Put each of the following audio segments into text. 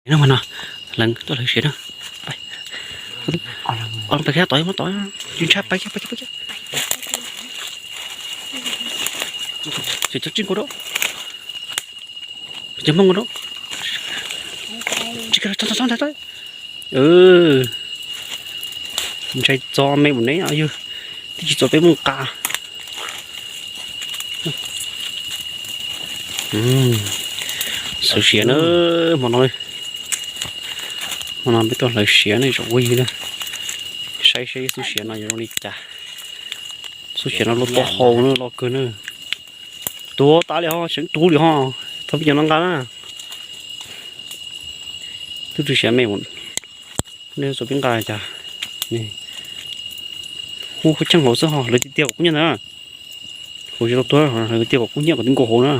No mas no, lees tuaj hlawv siav na. Pais, pais kiag tod, muab tod, tsis ntshai, pais kiag, pais kiag, pais kiag. Cov tsib nkaus rau, cov hmoob nkaus rau. Tsis kawg, txhob, txhob, txhob, txhob. Ntshai txo me mus ne yog twb tsis txo peb muaj nqa. Xwb siav na, hmo no, hmo no peb tuaj hlawv siav ne tsoom phooj ywg na. Saib seb xwb siav no yuav zoo li cas. Xwb siav no loj tau hau na, loj kawg na. Tuag tas li ho, seev tuag li ho. Thov peb cov no nqa na. Twb tsis siav me mus, nej txo peb nqa cas. Hu cheej hauv xwb ho, lawv tiag tiag kom kub hnyiab ntag. Kuv tsis tau tuag, lawv tiag kom kub hnyiab kom twb nkaus hauv na.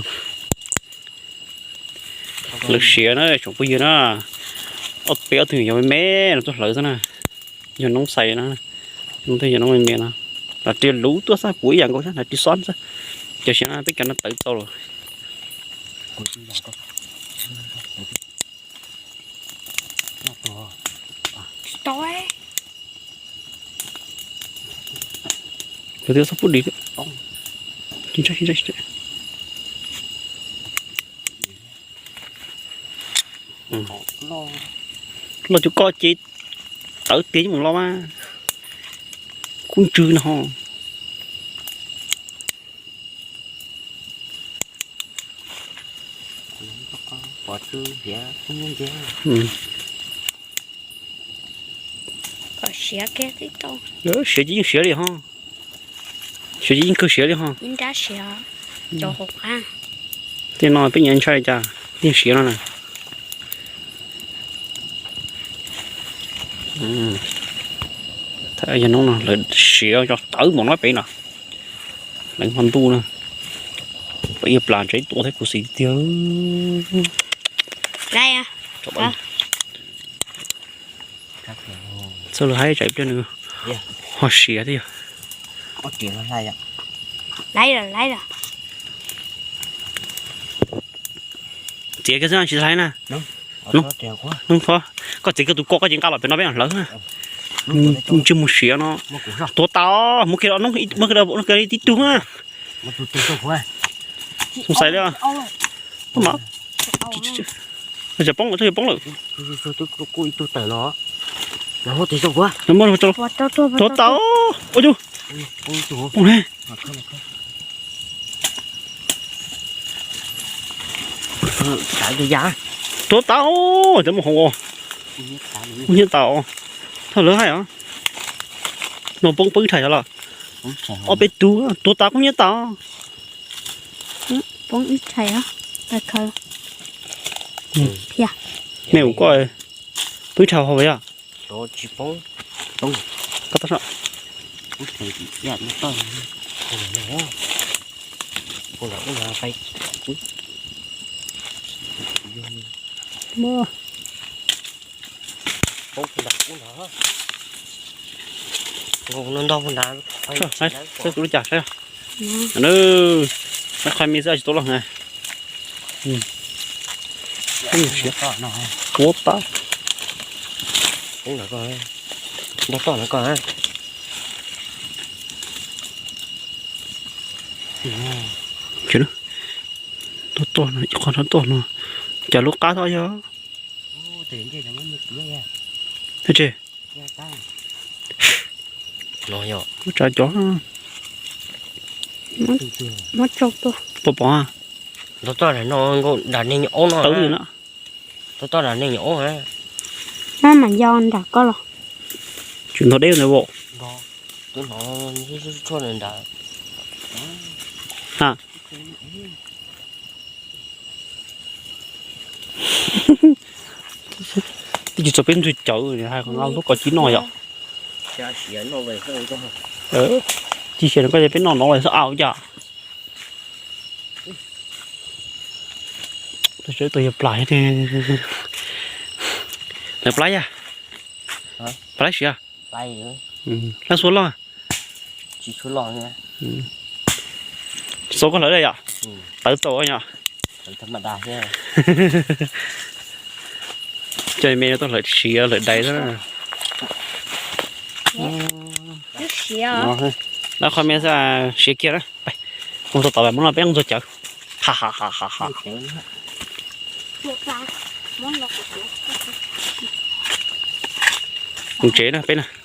Hlawv siav na tsoom phooj ywg na. Ob peb ob tug yog me me no tuaj hlawv xwb na. Yog noob xais na, yog noob me me no. Lam ris luv tuaj xwb, puv ib yam nkaus xwb, lam ris xob xwb. Cov siav no peb cov no tawv txaus lawm. Kuv twb txhob pub dim. Los cuv koj ces tawv tiag mus los mas. Kub ntswg no ho. Siav ces yeej siav li ho. Siav ces yeej kawg siav li ho. Tej no peb nyiam ntshai cas yeej siav no na. Yog hnub no lawv siav tso tawv mus no pem no, lawv hmo ntuj na, peb ib plas ntsev tuaj thiab kuv xis tiag. Txhawj lawv haib tsam ib pliag nws ho siav thiab yog. Txiav kiag xwb tsis hlais na. Koj txiav kiag tus ko koj ces nqa los pem no peb hlawv na. Ntsej muag siav no. Tuav tas, muab kiag, muab kiag tib tug na. Xav li, poob lawm, poob lawm. Tuav tas, ua yus, poob li. Tuav tas, cov mus hauv, kub hnyiab tas. Thawj lawv hais os, no poob poob ib rhais los, ob peb tug, tuav tas kub hnyiab tas. Poob ib rhais os, khaws. Me ua koj poob ib rhais hauv yog. Saib kuv lub cas saib. Nab qhai me xwb tsis tau loj na. Tuav tas. Tuav tas no, ib qho no tuav no, cas lub qab tod yog. Tsis, tsav cov, pom pom. Ntau toj no nram neeg nyuam aub no. Tawv li na. Ntau toj nram neeg nyuam aub. Maj mam yos nram koj los. Tsis ntog deb ntawd vauv. Twb hnov tshuaj nram. Ha. Twb tsis txog peb ntug cawv hais qhov no lub koj cia noj yom. Cia siav no koj ces peb noj no lawm xwb au cas. Tus sawv tus yog plas, lawv plab yog, plab siav, plab xuab loj. Xav koj hlawv yom, tawv txaus yom. Tawv tag mas dag thiab. Coj me tuaj hlawv siav hlawv dais xwb. Lawv qhov me xwb, siav kiag na. Mus tau tom muab no peb mus txog cawv. Ha ha ha ha ha. Mus tsev na peb na.